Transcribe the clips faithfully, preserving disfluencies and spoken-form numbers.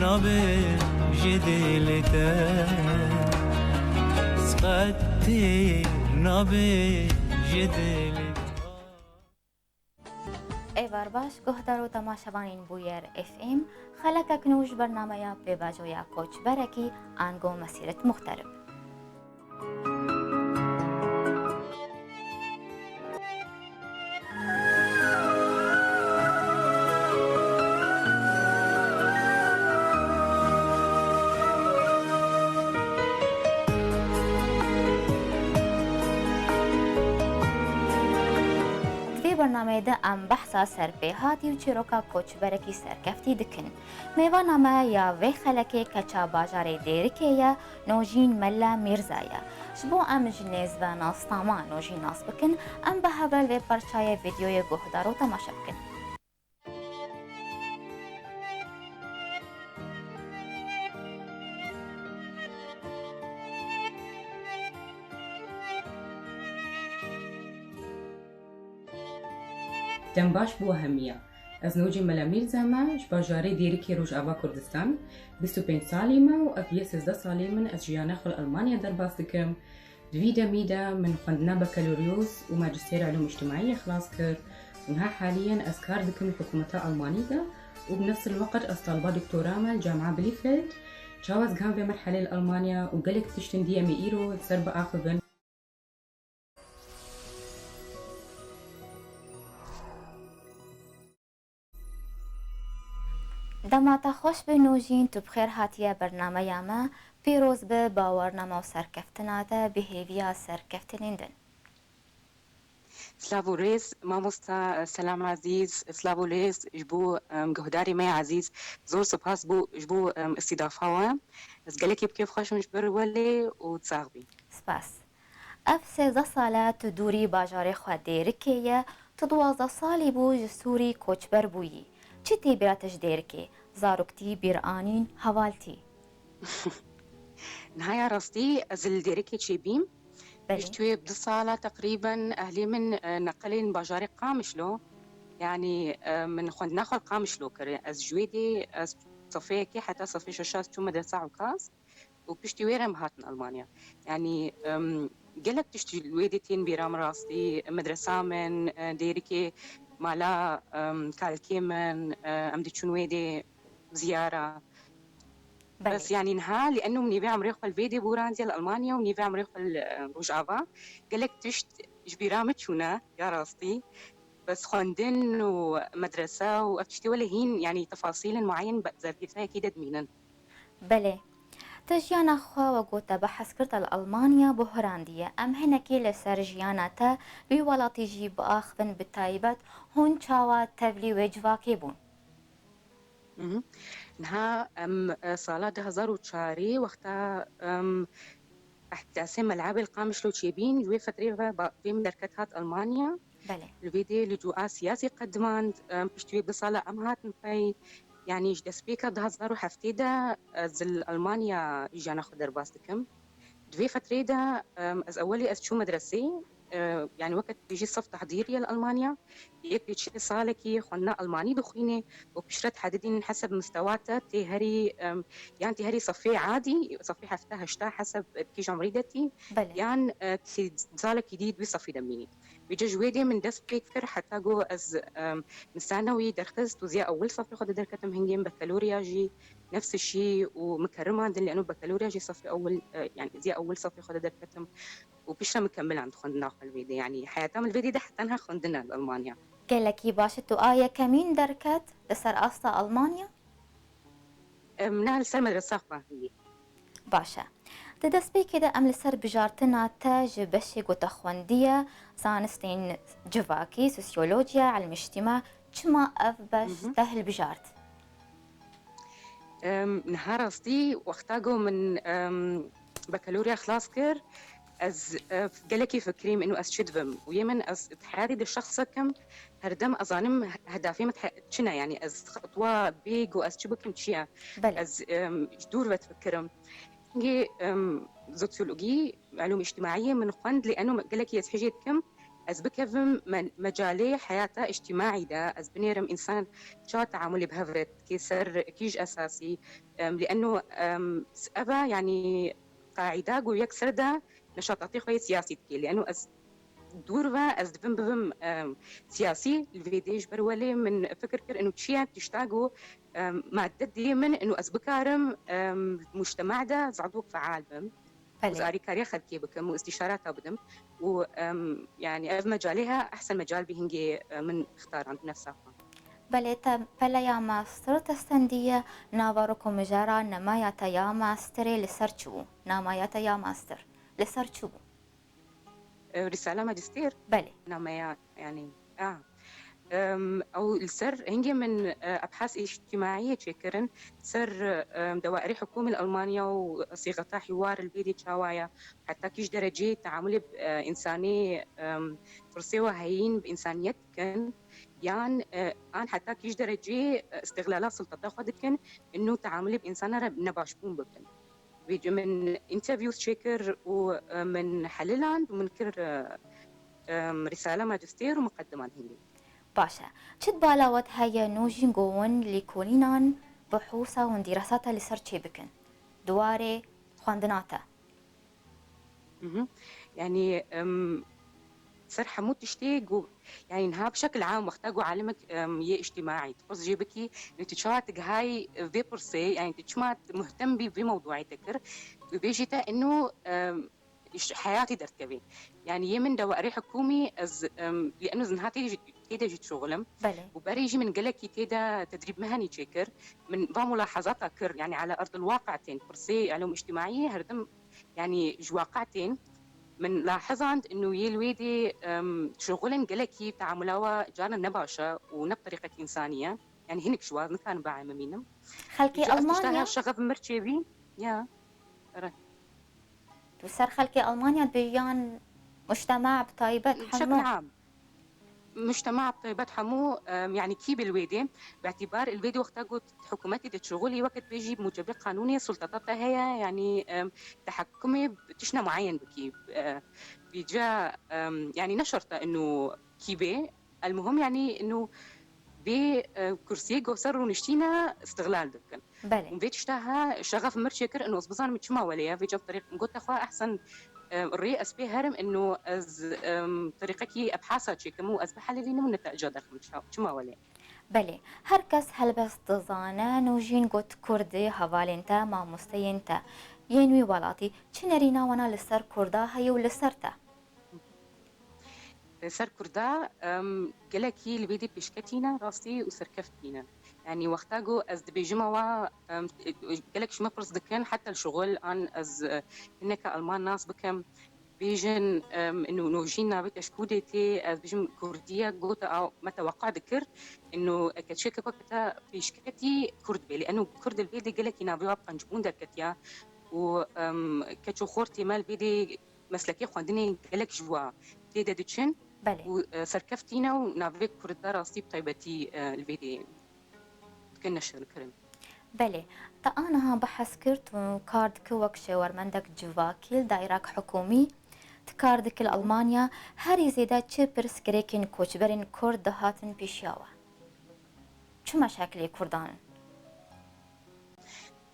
Nabe ji dilê te, qet têr nabe ji dilê te. Êvar baş, guhdar û temaşevanên Bûyer F M, xelekek nû ji bernameya pêvajoya Koçberekî ango Mesîret Muxterib. Di vê bernameyê de em behsa serpêhatî û çîroka koçberekî serkeftî dikin. Mêvana me ya vê xelekê keça bajarê Dêrikê ye, Nojîn Mela Mîrza ye. Ji bo em ji nêz ve nasnama Nojîn nas bikin, em bi hev re li vê parçeyê vîdeoyê guhdar û temaşe bikin. Dem baş bo hemiya. Ez Nocî Mela Mîrza me, ji bajarê Dêrikê Rojava Kurdistan, bîst û pênc salî me û ev yê sêzdeh salî min ez jiyana xwe li Almanya derbas dikim. Di vî demî de min xwendina bakaloryoz û majistêra elûm îctimaiyê xilas kir û niha haliyen ez kar dikim li hikûmeta Almanî de û bi nefs el-weqt ez taliba doktora me li Camia Bielefeld. Çawa ez giham vê merhelê li Almanya û gelek tiştên dî em ê îro li ser biaxivin. Dema te xweş be Nojîn, tu bi xêr hatiye bernameya me. Pîroz be bawername û serkeftina te bi hêviya serkeftinên din. Silav û rêz, mamosta Selam Ezîz, silav û rêz ji bo, em, guhdarê me ya ezîz. Zor spas bo, ji bo, em, îstîdafa we. Ez gelekî bi kêfxweş im ji ber welê û sax bî. Spas. Ev sêzdeh sal e tu dûrî bajarê xwe Dêrikê ye, tu duwazdeh salî bû ji Sûrî koçber bûyî. Çi tê bîra te ji Dêrikê? Zaroktî, bîranîn, hevaltî? Niha ya rastî ez li Dêrikê çêbîm. Belê. Pişt wê bi du sala teqrîben ehlê min, e, neqilên bajarê Qamişlo. Yanî, e, min xwendina xwe li Qamişlo kir. Ez ji wê dê, ez sefê yekê heta sefê şeş ez çûm medresa Ukaz. û piştî wê re em hatin Almanya. Yanî, em, gelek tişt ji wê dê tên bîra min rastî, medresa min, e, Dêrikê, mala, em, kalkê min, e, em diçûn wê dê ziyara. Belê. Bes, yanî niha, li eno min nîvê emrê xwe li vê dê bûrandiye li Almanya û nîvê emrê xwe li, e, Rojava. Gelek tişt ji bîra min çûne, ya rastî. Bes xwendin û medrese û ev tiştê wele hîn, yanî tefasîlên muayen bi zerfîteyekî de dimînin. Belê. Te jiyana xwe wek ku te behs kir te li Almanya buhirandiye. Em hinekî li ser jiyana te wî welatî jî biaxivin, bi taybet hûn çawa tevlî wê civakê bûn? Mhm. Niha em, e, sala du hezar û çarê wexta, em, ehdasê Melabê li Qamişlo çêbîn, ji wê fetrê ve ba-, vê min derket hat Almanya. Belê. Li vê dê li cûa siyasî qedimand, em, piştî wê du sala em hatin pey. Yanî ji destpêka du hezar û heftê de ez li Almanya jiyana xwe derbas dikim. Di vê fetrê de, em, ez ewelî ez çûm medresê, e, yanî weke tu bêjî sef tehdîrî ye li Almanya. Yek dê çi salekî xwendina Almanî dixwînê û piştre dihedidînin heseb mistewa te tê herî, em, yan tê herî sefê adî, sefê hefta heşta heseb kîj emrî de tî, Belê. yan, e, tê salekî dî di wî sefî de mînî. Vêca ji wê dê min dest pê kir heta ku ez, em, min sanewî derxist û ziya ewil sefê xwe de derketim, hingê min bekalorya jî nefs şî û min kerimandin, lêno bekalorya jî sefê ewil, e, yanî ziya ewil sefê xwe de derketim û piştre min kemiland xwendina xwe li vê dê. Yanî heyata min li vê dê de heta niha xwendin e li Almanya. Gelekî baş e, tu a yekemîn derket li ser asta Almanya? Em, na li ser medresa xwe hingê. Baş e. Di destpêkê de em li ser bijartina te ji beşê ku te xwendiye, zanistên civakî, sosyolojiya, ilm îctîma, çima ev beş Mhm. te hilbijart? Em, niha rastî wexta ku min, em, bekalorya xilas kir, ez, e, gelekî fikirîm inu ez çi dibim. Û yê min ez tihayatî de şexsek im, herdem ez zanim he-, hedafê min he-, çi ne, yanî ez xetwa bê ku ez çi bikim çi ye. Belê. Ez, em, ji dûr ve difikirim. Hingê, em, sosyologî, elûm îctimaiyê min xwend, lê eno gelekî ez hêjê dikim, Ez bikevim me-, mecalê heyata îctîmaî de, ez binêrim însan çawa teamulê bi hev re dike ser kîj esasî, em, lîenno, em, s-, eva, yanî, qaîda ku yek ser de neşatatê xwe yê siyasî dike. Lîenno ez dûr ve, ez dibim bibim, em, siyasî, li vê dê ji ber welê min fikir kir, ino çi ye tişta ku, em, madde dê min, ino ez bikarim, em, mujtema de ez edok feal bim. Belê. Ez alîkariya xelkê bikim û îstîşarata bidim. Û, em, yanî ev mecalê he, ehsen mecal bî hingê, e, min ixtarand nefsa xwe. Belê, te peleya master te stendiye, nava rok û mijara nemeya te ya masterê li ser çi bû? Namaya te ya master li ser çi bû? E, Risala Magistêr? Belê. Nameya, yanî, a. Em, ew li ser hingê min, e, ebhas îctîmaiyê çêkirin, ser, em, dewairê hikûmî li Almanya û sîxeta hiwar li vê dê çawa ye, heta kîj dereceyê teamulê bi, e, însanî, em, pirsê we heyîn bi însaniyet dikin, yan, e, an heta kîj dereceyê, e, îstixlala sultata xwe dikin, ino teamulê bi însana re nebaşbûn bikin. Vêca min interviews çêkir û, e, min heliland û min kir, e, em, risale, majistêr û muqeddiman hingê. Baş e. Çi di bala we de heye Nûjîn ku hûn lêkolînan, buhûsa hûn dîrasa te li ser çê bikin? Di warê xwendina te? Mhm. Yanî, em, ser hemû tiştê ku, yanî niha bi şekil am wexta ku alimek, em, yê îctîmaî, tu pirs jê bikî, yanî tu çawa tu gihayî vê pirsê, yanî tu çima muhtem bî vê mewduayê te kir, tu bêjî te ino, em, ji heyatê derdikevî. Yanî yê min dewarê hikûmî ez, em, lîenno ez niha tê jî, tê de jî dişuxilim. Belê. Û berê jî min gelekî tê de tedrîb mehenî çêkir. Min va mulahezata kir, yanî ala erdil waqi tên, pirsê elûm îctîmaî her tim, yanî ji waqi tên. Min lahezand ino yê li wê dê, em, dişuxulin gelekî teamula we caran ne baş e û ne bi terîqek însanî ye. Yanî hinek ji wan nikarin biemimînim. Xelkê Almanya? Şexef mir çêbî. Ya. Ere. Tu ser xelkê Almanya dibê yan mujtema bi taybet hemû? Bişekil am. Mujtema bi taybet hemû, em, yanî kî bi li wê dê, bi îtîbar li vê dê wexta got hikûmetê de şixulî weke dibêjî bi mucebê qanûnê sultata te heye, yanî, em, tehekumê bi tiştine muayen bikî. E, vêca, em, yanî ne şert e ino kî bê, Elmuhim, yanî, ino vê, e, kursiyê ku ser rûniştîne îstixlal dikin. Belê. Û vê tişta ha şexef mir çêkir, ino ez bizanim çima welê ye, vêca bi terîq-, min got, texwa ehsen, e, rê ez pê herim, ino ez, em, terîqekî ebhasa çêkim û ez bihelilînim û netîca derxim çima, çima welê. Belê, her kes helbest dizane, Nûjîn got, Kurdê hevalên te, mamosteyên te yên wî welatî, çi nerîna wana li ser Kurda heye û li ser te? Ser Kurda, em, gelekî li vê dê pêşketî ne rastî û serkeft bînin. Yanî wexta ku ez dibêjim ewa, em, gelek ji me pirs dikin, heta li şixul an ez, e, hineke Alman nas bikim, bêjin, em, ino Nûjîn navê te ji ku dê tê, ez bêjim Kurdî ye, gote ew me teweqa dikir, ino eke çiyeke ku te pêşketî Kurd bê. Lê eno Kurd li vê dê gelekî navê wa bi qencbûn derketiya û, em, keç û xortê me li vê dê meslekê xwendinê gelek ji wa tê de diçin. Belê. Û, e, serkeftî ne û navê Kurda rastî bi taybetî, e, li vê dê dikin neşirkirin. Belê. Te aniha behs kir, tu kar dikî wek şêwermendek civakî li daîrek hikûmî. Tu kar dikî li Almanya. Herî zêde çi pirsgirêkên koçberên Kurd dihatin pêşiya we? Çi meşakilê Kurdan in?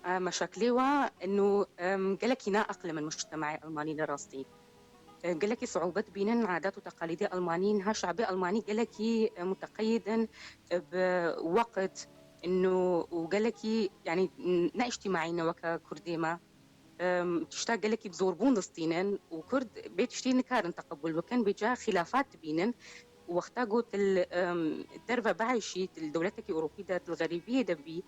E, meşakilê wa ino, em, gelekî naeqlim in mujtemaê Almanî li rastî. E, gelekî siûbet bînin, adat û teqalîdê Almanî, niha şabê Almanî gelekî, e, muteqeyid in, e, bi weqt ino û gelekî, yanî, ne îctîmaî ne weke Kurdê me. Em, tişta gelekî bi zorbûn distînin û Kurd bê tiştî nikarin teqebûl bikin, bêca xîlafat dibînin. Û wexta ku tu li, em, derve bieyşî, tu li dewletekî Ewropî de, tu li xerîbiyê de bî,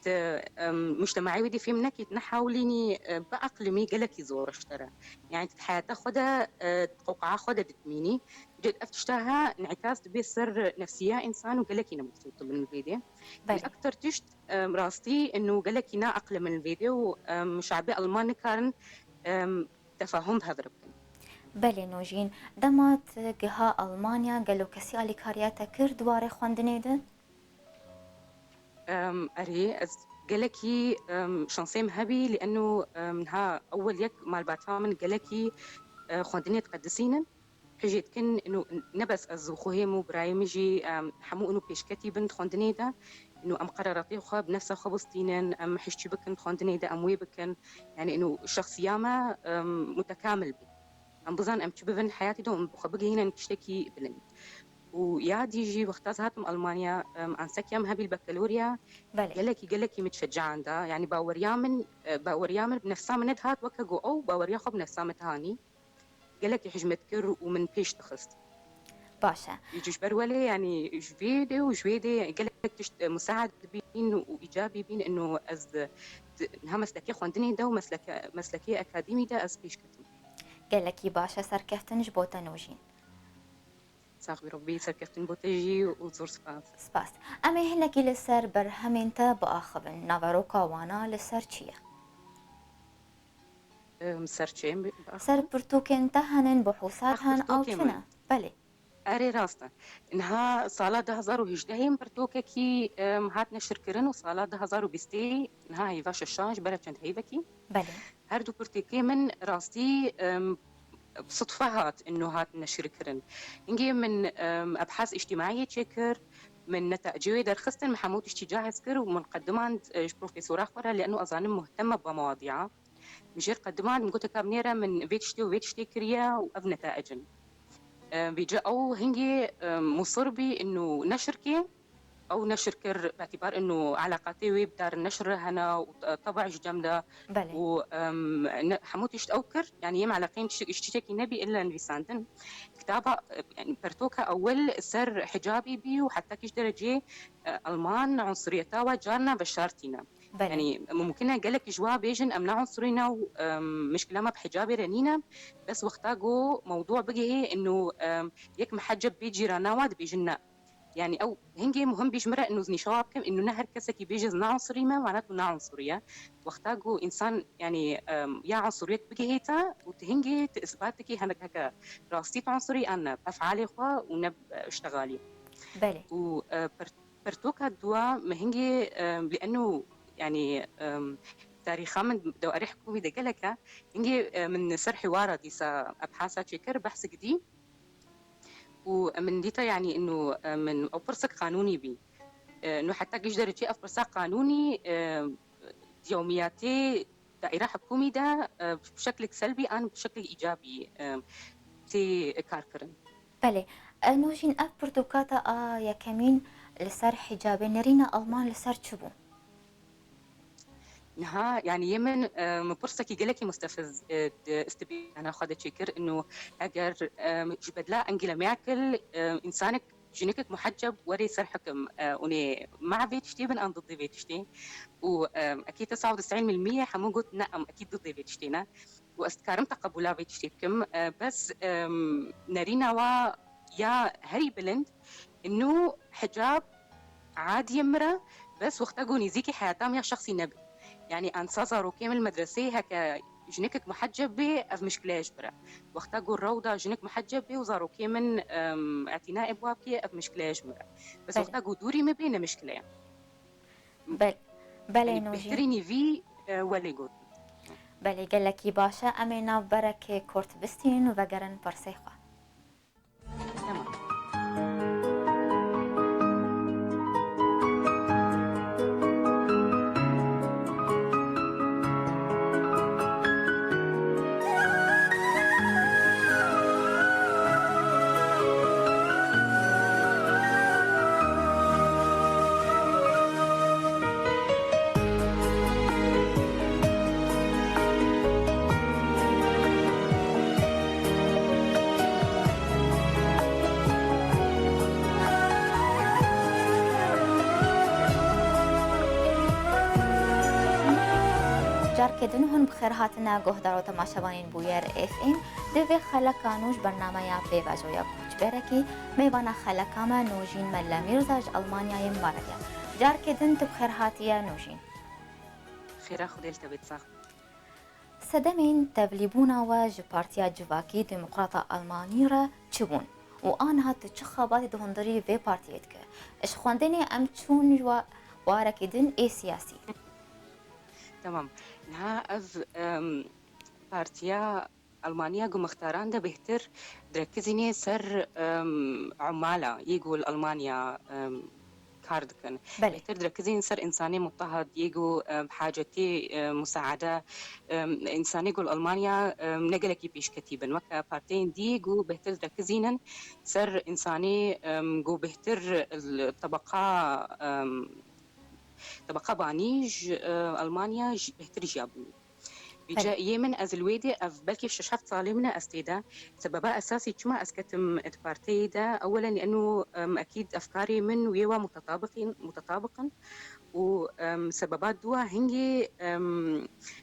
tu, em, mujtemaê wê dê fêm nekî, tu nehewlînî, e, bieqlimî gelekî zor ji te re. Yanî tu di heyata xwe de, e, di qewqeya xwe de ditmînî. Cid ev tişta ha, înîkas dibe ser nefsiya însan û gelekî ne mexsûs dibin li vê dê. Belê. Ekter tişt, em, rastî ino gelekî naeqlim in li vê dê û, em, şabê Alman nikarin, em, tefahum bi hev re bikin. Belê Nûjîn, dema tu giha Almanya gelo kesî alîkariya te kir di warê xwendinê de? Em, erê, ez gelekî, em, şansê min hebî, lî eno, em, niha ewel yek malbata min gelekî, e, xwendinê diqedisînin. hijê dikin, ino ne bes ez û xwehê min û birayê min jî, em, hemû ino pêşketî bin di xwendinê de, ino em qeraratê xwe bi nefsa xwe bistînin, em hişçî bikin di xwendinê de, em wê bikin. Yani ino şexsiya me, em, mutekamil bî. Em bizan em çi bibin heyatî de û em bi xwe bigihînin tiştekî bilind. Û ya dî jî wexta ez hatim Almanya, em, ensekya min hebî li bakalorya Belê. gelekî, gelekî min şecan da. Yani baweriya min, e, baweriya min bi nefsa min nedihat weke ku ew baweriya xwe bi nefsa min dihanî. Gelekî hijmet kir û min pêş dixist. Baş e. Ji ber welê, yani ji vê dê û ji wê dê gelek tişt, e, musaed bîn û îcabî bîn, ino ez di, di, niha meslekê xwendinê de û mesleke, meslekê akademî de ez pêş ketim. Gelekî baş e, serkeftin ji bo te Nûjîn. Sax bî Rabbî, serkeftin bo te jî û zor spas. Spas. Em ê hinekî li ser berhemên te biaxivin. Naveroka wana li ser çi ye? Em, ser çi em bi-, Ser pirtûkên te henin, buhûsat Ex henin, ew pirtûkê çi min. ne? Belê. Erê, rast e. Niha sala du hezar û hejdehê pirtûkekî, em, hat neşirkirin û sala du hezar û bîstê niha heyva şeşan ji ber çend heyvekî. Belê. Her du pirtûkê min rastî, em, bi sitfe hat, ino hat neşirkirin. Hingê min, em, ebhas îctimaiyê çêkir, min netecê wê derxistin, min hemû tiştî cahiz kir û min qedimand, e, ji profesora xwe re, lê eno ez zanim muhtem e bi mewadiya. Min jê re qedimand, min gote ka binêre min vê tiştê û vê tiştê kiriye û ev netec in. E, vêca ew hingê, e, musir bî ino neşir ke, ew neşir kir, bi îtîbar ino eleqatê wê bi dar neşir re hene û te-, teba ji cem de Belê. û, em, ne, hemû tişt ew kir, yani yê min eleqeyên tişt-, ji tiştekî nebî illa nivîsandin. Kitaba, e, yani pertoka ewil ser hicabî bî û heta kî ji derecê, e, Alman unsuriyeta we carna veşartîne. Belê. Yani mumkin e gelek ji wa bêjin em ne unsurî ne û, em, mişkila me bi hicabê re nîne, bes wexta ku mewdû bigihê ino, em, yek muheceb bê cîrana wa dibêjin ne. Yani ew hingê muhim bî ji min re ino ez nîşa wa bikim, ino ne her kesekî bêje ez ne unsurî me, wana tu ne unsurî ye. Wexta ku însan, yani, em, ya unsuriyet bigihê te û tu hingê tu isbat dikî hinek heke rastî tu unsurî an ne, bi efalê xwe û ne bi, e, iştexalî. Belê. Û, e, per-, pertoka dua min hingê, e, li eno, yani, e, tarîxa min di erê hikûmî de gelek e, hingê, e, min ser hiwara dîsa ebhasa çêkir, behsik dî. Û min dîta, yani, ino, e, min ew pirsek qanûnî bî. E, ino heta giş derecê ev pirsa qanûnî, e, yewmiyatê daîra hikûmî de, e, bi şeklek selbî an bi şeklek îcabî, e, tê karkirin. Belê. E, Nûjîn, ev pirtûka te a yekemîn li ser hicabê, nerîna Alman li ser çi bû? Niha, yani yê min, e, min pirsekî gelekî mustefiz, e, di istibiyana xwe de çêkir, ino eger, e, ji bedla Angela Merkel, e, însanek Jinekek muheceb werê ser hikim, e, hûnê ma vê tiştê bin an didê vê tiştê? Û, e, ekî tes'a û tis'în mil miyê hemû got, ne, em ekî didê vê tiştê ne. Û ez dikarim teqebûla vê tiştê bikim. E, bes, e, nerîna wa ya herî bilind, ino hicab adî ye min re, bes wexta ku nêzîkî heyata min ya şexsî nebî. Yani ensa zarokê min li medreseyê heke jinekek muheceb bê, ev mişkile ye ji min re. Wexta ku rewda jinek muheceb bê û zarokê min, em, îtînayê bi wa bikê, ev mişkile ye ji min re. Bes Belê. wexta ku dûrî min bê, ne mişkile ye. Bel-, belê, Yani Nûjîn. bêhtirînî vî, e, welê gotin. Belê, gelekî baş e. Em ê navberekê kurt bistînin û vegerin pirsê xwe. Tamam. Carkê din hûn bi xêr hatine guhdar û temaşevanên Bûyer F M. Di vê xeleka nû ji bernameya Pêvajoya Koçberekî, mêvana xeleka me Nûjîn Melle Mîrza ji Almanyayê min re ye. Carkê din tu bi xêr hatiye Nûjîn. Xêra Xwedê li te bê, sax. Sedemên tevlîbûna we ji Partiya Civakî Demokrata Almanî re çi bûn û aniha tu çi xebatê di hundirî vê partiyê dike? Ji xwendinê em çûn ji wa-, warekî din ê siyasî. Tamam. Niha ev, em, partiya Almanya ku mixtaran de bêhtir direkizînê ser, em, umala yê ku li Almanya, em, kar dikin. Belê. Bêhtir direkizîn ser însanê mutehed yê ku, em, hacetê, em, musaade, em, însanê ku li Almanya, em, ne gelekî pêşketî bin. Weke partiyên dî ku bêhtir direkizînin ser însanê, em, ku bêhtir li tebeqa, em, tebeqa banî ji, e, Almanya jî bêhtir jiyabûn. Vîca Belê. Yê min ez li wê dê ev belkî şeş heft salê min e ez tê de. Sebeba esasî çima ez ketim di partiyê de, ewelen eno, em, ekîd efkarê min wê wa mutetabiqîn, mutetabiq in. Û, em, sebeba dua hingê, em,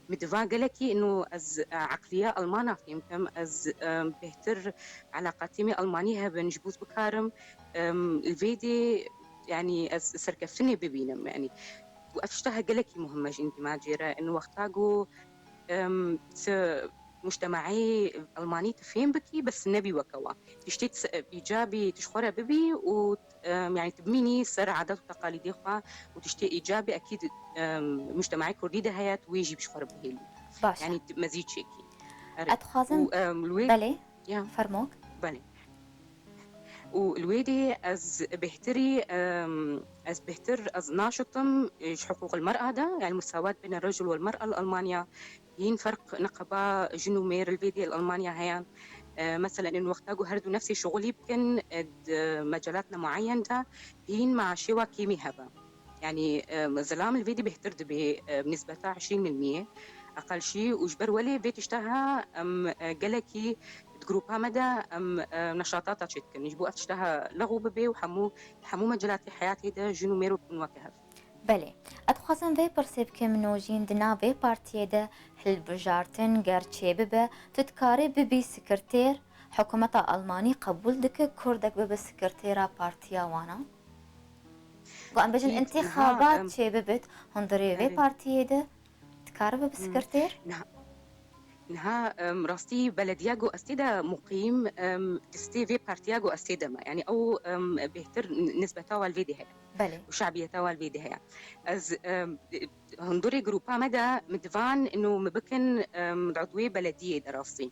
min diva gelekî eno ez, e, eqliya Almana fêm kim, ez, em, bêhtir elaqatê me Almanî hebin, ji bo ez bikarim, em, li vê dê, yanî ez serkeftinê bibînim, yanî. Û ev tişta he gelekî muhim e ji îndîmacê re. Eno wexta ku, em, tu mujtemaê Almanî tu fêm bikî, bes nebî weke wan. Tiştê tu se-, îcabî tu ji xwe re bibî û, em, yanî tu bimînî ser adet û teqalîdê xwe û tiştê îcabî ekîd, em, mujtemaê Kurdî de heye, tu wê jî bi ji xwe re bihêlî. Baş e. Yanî tu mezî çêkî. Erê. Ez dixwazim Û, em, li wê Belê. Ya. Fermok. Belê. Û li wê dê ez bêhtirî, em, ez bêhtir, ez naşitim, e, ji hiqûqil mer'a de, yani musawat beyne rejul wel mer'a li Almanya, hîn ferq neqeba jin û mêr li vê dê li Almanya heye. E, meselen, in wexta ku her du nefsê şixulî bikin, e, di mecelatna muayyen de, hîn maaşê wa kêmî hebe. Yani, e, zilam li vê dî bêhtir dibê, e, nisbeta eşrîn bil miyê, eqel jî, û ji ber welê vê tişta ha em, e, gelekî di grupa me de em, e, neşatata çêdikin. Ji bo ev tişta ha lexw bibe û hemû, hemû mecelatê heyatê de jin û mêr bibin weke hev. Belê. Ez dixwazim vê pirsê bikim, Nojîn, di nav vê partiyê de hilbijartin ger çêbibe, tu dikarî bibî sekretêr, hikûmeta Almanî qebûl dike kurdek bibe sekretêra partiya wan a? Ku em bêjin Ekîd, niha, întîxabat em, çêbibit hundirê vê Erê. partiyê de, dikare bibe Hmm. sekretêr? Niha, niha, em, rastî belediya ku ez tê de muqîm, em, destê vê partiya ku ez tê de me. Yani ew, em, bêhtir nisbeta wan li vê dê heye. Belê. Û şabiyeta wan li vê dê heye. Ez, em, hundirê grupa me de min divan ino min bikin, em, di udwê belediyê de rastî.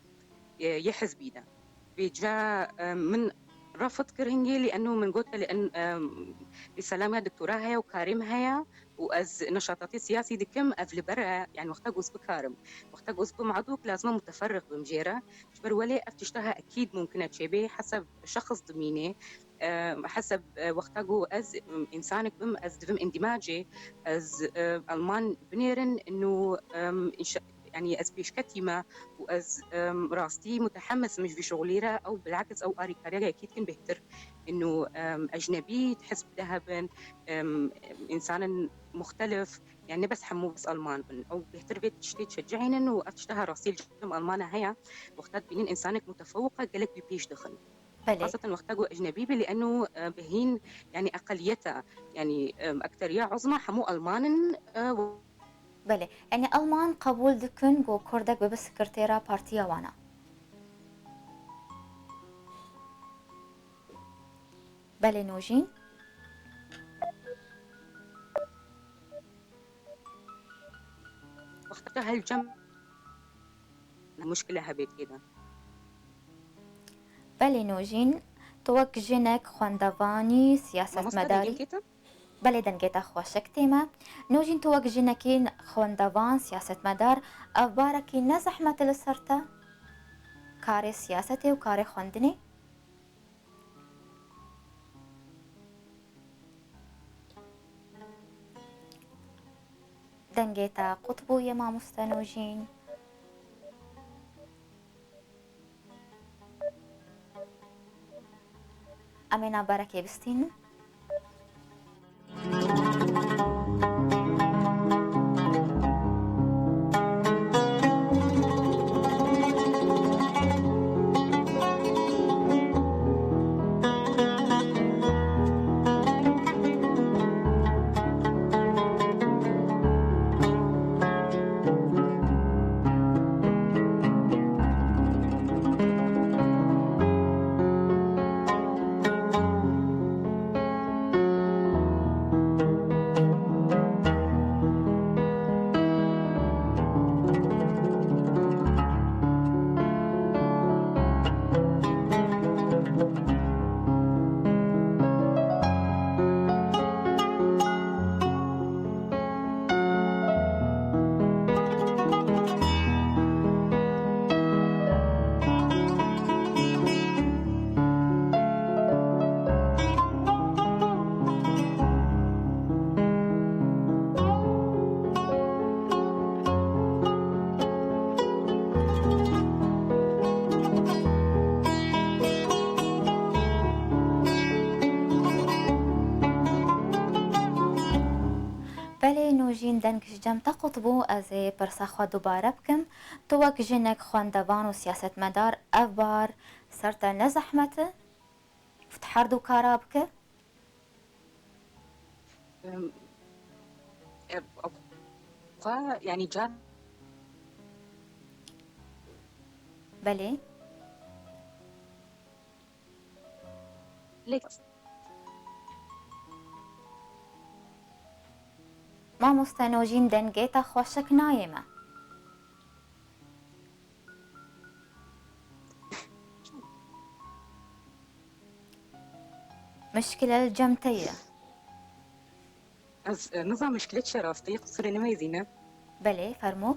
e, yê hizbî de. Vêca, e, min refd kir hingê, lê eno min gote, lê en, e, rîsala me ya doktora heye û karê min heye û ez neşatatê siyasî dikim, ev li ber e, yani wexta ku ez bikarim. Wexta ku ez bim edok, lazim e muteferriq bim jê re. Ji ber welê ev tişta ha ekîd mumkin e çêbê, heseb şexs dimînê, e, heseb, e, wexta ku ez, e, însanek bim, ez divim îndîmacê, ez, e, Alman binêrin, ino, e, înşa-, yani ez pêşketî me û ez, em, rastî mutehemmis im ji vî şixulî re, ew bilakis ew arîkariya yekî dikin bêhtir. Ino, em, ecnebî di hizb de hebin, em, insanên muxtelif, yani ne bes hemû bes Alman bin. Ew bêhtir vê tiştê dişecihînin û ev tişta ha rastî li cem Almana heye. Wexta dibînin insanek mutefewik e, gelek wî pêş dixin. Belê. Xaseten wexta ku ecnebî be, lê eno, e, bi hîn, yani eqeliyet e. Yani, em, ekteriya uzma hemû Alman in, e, Belê. Yani Alman qebûl dikin ku kurdek bibe sekretêra partiya wan a? Belê, Nojîn. Wexta hel cem muşkile hebe tê de. Belê, Nojîn, tu wek jinek, xwendevanî, Mamoste, siyasetmedarî. Dengê te? Belê, dengê te xweşik tê me. Nojîn, tu wek jinekî xwendevan, siyasetmedar, ev barekî ne zehmet e li ser te? Karê siyasetê û karê xwendinê? Dengê te qut bûye, mamoste Nojîn. Em ê navberekê bistînin. Deng ji cem te qut bû, ez ê pirsa xwe dubare bikim. Tu wek jinek xwendevan û siyasetmedar ev bar ser te ne zehmet e? Û tu her du kara bike? Em, e, xwe, yani, car Belê. Lê Mamoste Nojîn, dengê te xweşik nayê me. Mişkile li cem te ye. Ez, e, nizam mişkile çi rastî, qisûrê nimeyzîne. Belê, fermo.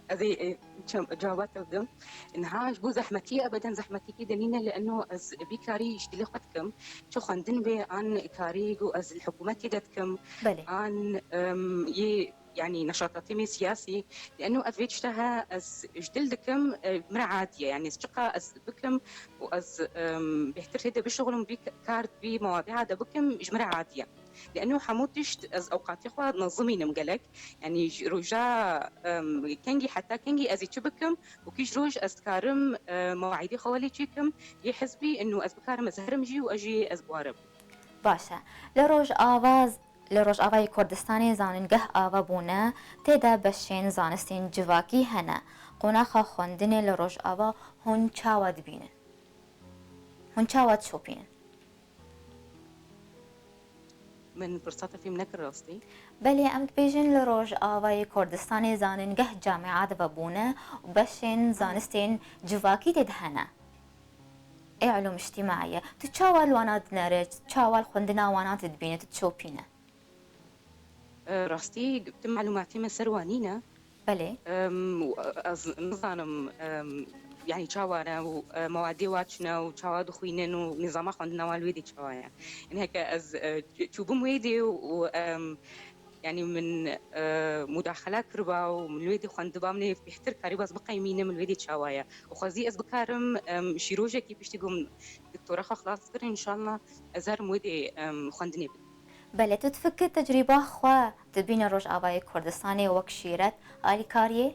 Ez ê, e, çem-, cewaba te bidim. Niha ji bo zehmetî, ebeden zehmetîkî de nîne, li eno ez vî karî ji dilê xwe dikim. Çi xwendin bê, an karî ku ez li hikûmetê de dikim, Belê. an, em, yê, yani, neşatatê me siyasî. Li eno ev vê tişta he, ez ji dil dikim, e, min re adî ye. Yani, ez çiqa ez bikim û ez, em, bêhtir tê de bişixulim, vî kar, vî mewadîa de bikim, ji min re adî ye. Li eno hemû tişt ez ewqatê xwe nazimînim gelek. Yani ji roja, em, kengî heta kengî ez ê çi bikim û kîj roj ez dikarim, e, mewaîdê xwe welê çêkim yê hizbî, eno ez bikarim ez herim jî û ez jî ez biwarim. Baş e. Li Rojava, li Rojavayê Kurdistanê zanîngeh ava bûne, tê de beşên zanistên civakî hene. Qonaxa xwendinê li Rojava hûn çawa dibînin? Hûn çawa dişopînin? Min pirsa te fêm nekir rastî. Belê, em dibêjin li Rojavayê Kurdistanê zanîngeh camiat vebûne û beşên zanistên civakî tê de hene. Ê ulûm îctîmaî ye. Tu çawa li wana dinere, çawa li xwendina wana tu dibîne, tu dişopîne? E, rastî, tu melûmatê me ser wa nîne. Belê. Em, û, e, ez nizanim, em, yani çawa ne û, e, mewadê wa çi ne û çawa dixwînin û nîzama xwendina wan li wê dê çawa ye. Yani heke ez, e, çû-, çûbim wê dê û, û, em, yani min, e, mudaxela kiriba û min li wê dê xwendiba, min ê bêhtir karîba ez biqeymînim li wê dê çawa ye. Û xwezî ez bikarim, em, şîrojekî piştî ku min doktora xwe xilas kir, înşallah ez herim wê dê, em, xwendinê bidim. Belê, tu difikir tecrîba xwe dibîne Rojavayê Kurdistanê wek şîret, alîkariyê?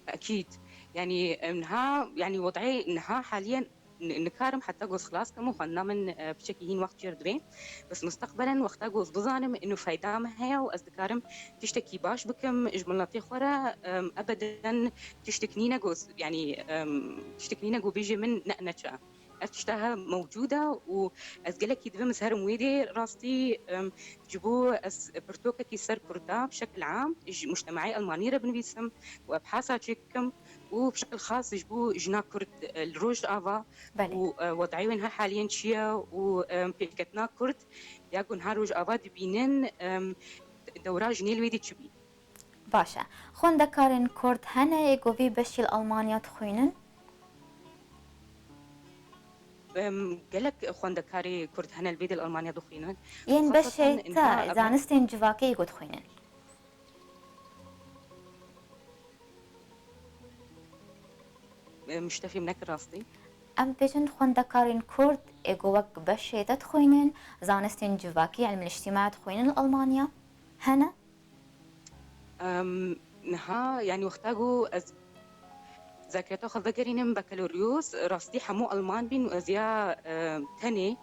Ekîd. Yani, em, niha, yani, wed'ê niha haliyen n-, nikarim heta ku ez xilas kim û xwendina min, e, piçekî hîn wext çêr dibe. Bes mustaqbelen wexta ku ez bizanim ino feyda min heye û ez dikarim tiştekî baş bikim ji miletê xwe re, em, ebeden tiştek nîne ku ez, yani, em, tiştek nîne ku bêjê min ne, neçe. Ev tişta he mewcûd e û ez gelekî divim ez herim wê dê rastî, em, ji bo ez pirtûkekî ser Kurda bi şekil am ji mujtemaê Elmanî re binivîsim û ebhasa çêkim û bi şekil xas ji bo jina Kurd, e, li Rojava Belê. û, e, wed'ê wê niha haliyen çi ye û, em, pêketina Kurd ya ku niha Rojava dibînin, em, dewra jinê li wê dê çi bî. Baş e. Xwendekarên Kurd hene ê ku vî beşî li Almanya dixwînin? Em, gelek xwendekarê Kurd hene li vê dê li Almanya dixwînin. Yên Xaseten beşê te, niha zanistên civakê ê ku dixwînin? Em, ji te fêm nekir rastî. Em dibêjin xwendekarên Kurd ê ku wek beşê te dixwînin, zanistên civakî, ilmil îctîma dixwînin li Almanya? Hene? Em, niha, yani, wexta ku ez zakereta xwe vegerînim bakaloryoz, rastî hemû Alman bîn û ez ya, em, tenê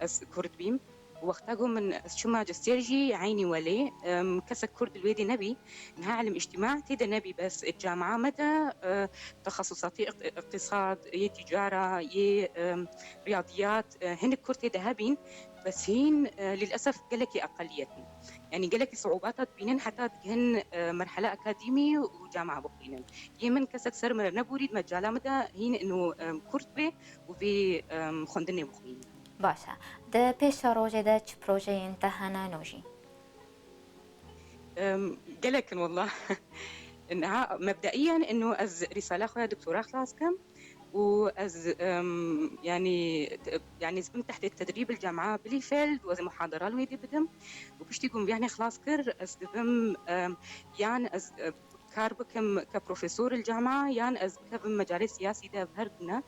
ez Kurd bîm. Wexta ku min ez çûm majester jî eynî welê, em, kesek Kurd li wê dê nebî. Niha ilim îctîma tê de nebî, bes camia me de, e, texesusatê iq-, îqtîsad, yê tîcara, yê, em, riyadiyat, e, hinek Kurd tê de hebîn, bes hîn, e, lîlesef gelekî eqeliyet in. Yani gelekî siûbata dibînin heta digihin, e, merhela akademî û camia bixwînin. Yê min kesek ser min re neborî, di mecala min de hîn ino, em, Kurd bê û vê, em, xwendinê bixwînin. Baş e. Di pêşerojê de çi projeyên te hene, Nojîn? Em, gelek in wallah. Niha mebdeiyen ino ez rîsala xwe ya doktora xilas kim û ez, em, yani, t-, yani ez bim tehtê tedrîb li camia Bielefeld û ez ê muhadera li wê dê bidim û piştî ku min vî yanê xilas kir, ez dibim, em, yan ez, e, kar bikim ke profesor li camia, yan ez bikevim mecalê siyasî de, ev her du ne.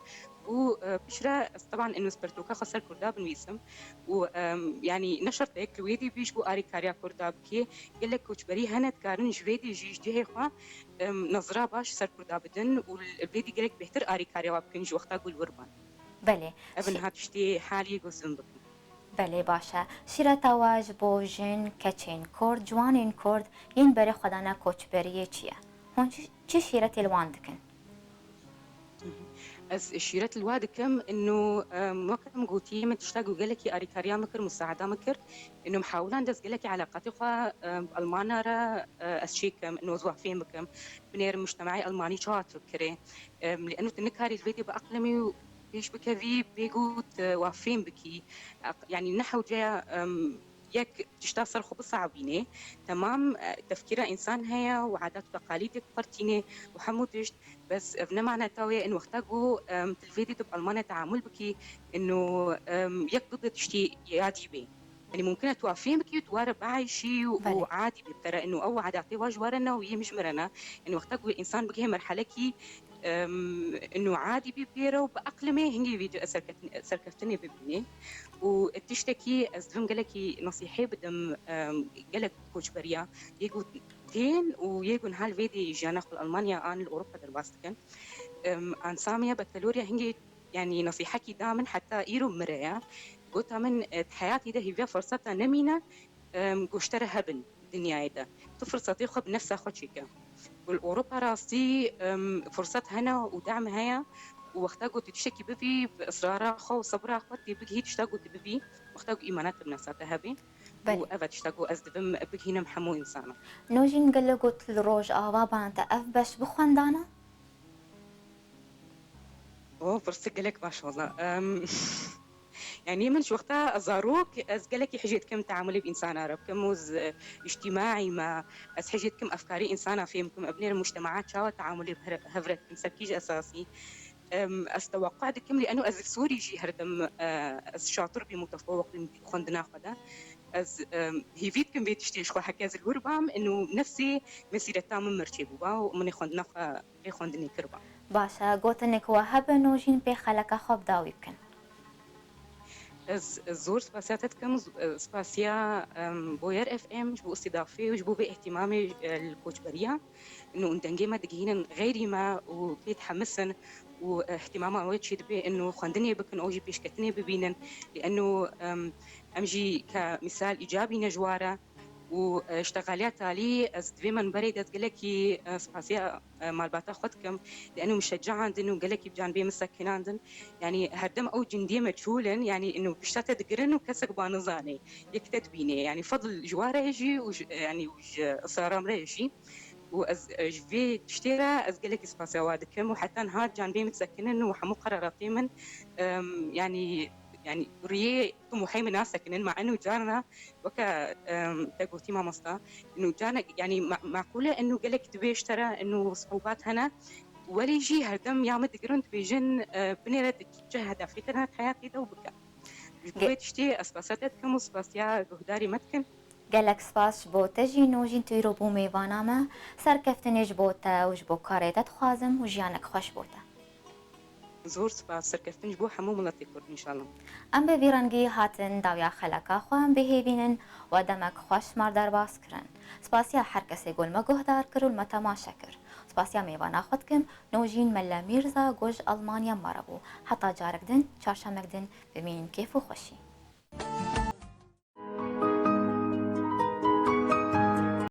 û, e, piştre ez teban inu ez pirtûka xwe ser kurda binivîsim û, em, yanî ne şert e ku wê dî bî ji bo arîkariya kurda bikê. Gelek koçberî hene dikarin ji vê dî jî ji cihê xwe, em, nezira baş ser kurda bidin û li vê dî gelek bêhtir arîkariya wan bikin ji wexta ku li wir ban. Belê. Ev niha tiştê halî ku ez vin bikim. Belê, baş e. Şîreta we ji bo jin, keçên kurd, ciwanên kurd yên berê xwe dane koçberiyê çi ye? Hûn çi, çi şîretê li wan dikin? Ez şîret li wa dikim, inu, em, wek em gotî, min tişta ku gelekî arîkariya min kir, musaada min kir, inu em hewlan de ez gelekî eleqatê xwe, em, bi Almanya re, e, ez çêkim, inu ez wa fêm bikim, binêrim mujtemaê Almanî çawa tu kirê, em, li inu tu nikarî li vê dê biaqlimî û pêş bikevî, bê ku tu wa fêm bikî. Eq-, yanî ne hewce ye, em, yek tişta ser xwe bisaebînê. Temam, e, tefkîra însan heye û adat û teqalîdê xwe tînê û hemû tişt. Bes ev ne maneta wê in wexta ku, em, tu li vê dî tu bi Almanya teamul bikî, inu, em, yek dide tiştî yadî bê. Yanî mumkin e tu wa fêm bikî û tu wa re biayîşî û, û Belê. adî bê bi te re, inu ew adatê wa ji we re ne û yê min ji min re ne. Yanî wexta ku însan bigihê merhelekî, em, inu adî bî pê re û biaqlimê, hingê vê serkeftin-, serkeftinê bibînê. Û tiştekî ez dibim gelekî nesîhê bidim, em, gelek koçberiya, yê ku tên û yê ku niha li vê dê jiyana xwe li Almanya an li Ewropa derbas dikin. Em, ansamiya bakalorya hingê, yanî nesîhekî da min heta îro mire ye. Gota min, e, di heyatî de hîviya firseta nemîne, em, ku ji te re hebin dinyayê de. Tu firsetê xwe bi nefsa xwe çêke. Û li Ewropa rastî, em, firset hene û dem heye û wexta ku tu tiştekî bibî, bi israra xwe û sebra xwe tê bigihî tişta ku tu bibî, wexta ku îmana te bi nefsa te hebî. Belê. Û ev e tişta ku ez dibim bigihînim hemû însanan. Nojîn, gelo got li Rojava ban te ev beş bi xwendana? O, pirsik gelek baş wela. Em, Yanî min ji wexta zarok ez gelekî hijê dikim teamulê bi însana re bikim û z-, îctîmaî me, ez hijê dikim efkarê însana fêm bikim, ez binêrim mujtemaat çawa teamulê bi here-, hev re dikin, ser kîj esasî. Em, ez teweqqa dikim, lê eno ez li Sûrî jî her dem, e, ez şatir bîm û tefoweq bîm xwendina xwe de. Ez, em, hêvî dikim vê tiştê ji xwe heke ez li wir bam, eno nefsê mesîreta min mir çêbûba û min ê xwendina xwe vê xwendinê kiriba. Baş e, gotinek we hebe Nojîn pê xeleka xwe bi dawî bikin. Ez zor spasiya te dikim, z-, spasiya, em, Boyer F M ji bo îstîdafê û ji bo vê îhtîmamê, e, li koçberiya. Ino dengê me digihînin xeyrî me û pê dihemis in û, e, îhtîmama wê çêdibe ino xwendinê bikin, ew jî pêşketinê bibînin. Lê ino, em, em jî ke mîsal îcabî ne ji wa re. û, e, ji texaliya talî ez di vê minberê de gelekî, e, spasiya, e, malbata xwe dikim. Li eno min şecaandin û gelekî bi canbê min sekinandin. Yanî herdem ew cindiyê meçhûl in, yanî ino pişta te digirin û kesek ba nizanê, yek te dibînê. Yanî fedl ji wa re ye jî û ji, yanî û ji israra min re ye jî. Û ez, e, ji vê tiştê re ez gelekî spasiya wa dikim û heta niha canbê min disekinin û hemû qeraratê min, em, yanî, yanî riyê timûhê min nasekinin. Ma eno carna Weke, em, te gotî mamosta, ino canek, yanî ma-, maqûl e, ino gelek dibê ji te re, ino siûbat hene, welê jî herdem ya min digirin dibêjin, e, binêre tu çi hedefê te ne di heyatê de û bike. Ji bo Ge- vê tiştê ez spasiya te dikim û spasiya guhdarî me dikin. Gelek spas ji bo te jî, Nojîn, tu îro bû mêvana me. Serkeftinê ji bo te û ji bo karê te dixwazim û jiyanek xweş bo te. Zor spas, serkeftin ji bo hemû miletê Kurd, înşallah. Em bi vî rengî hatin dawiya xeleka xwe, em bihêvînin we demek xweş mar derbas kirin. Spasiya her kesê ku li me guhdar kir û li me temaşe kir. Spasiya mêvana xwe dikim, Nojîn Melle Mîrza ku ji Almanya me re bû. Heta carek din, çarşemek din, bimînin kêf û xweşî.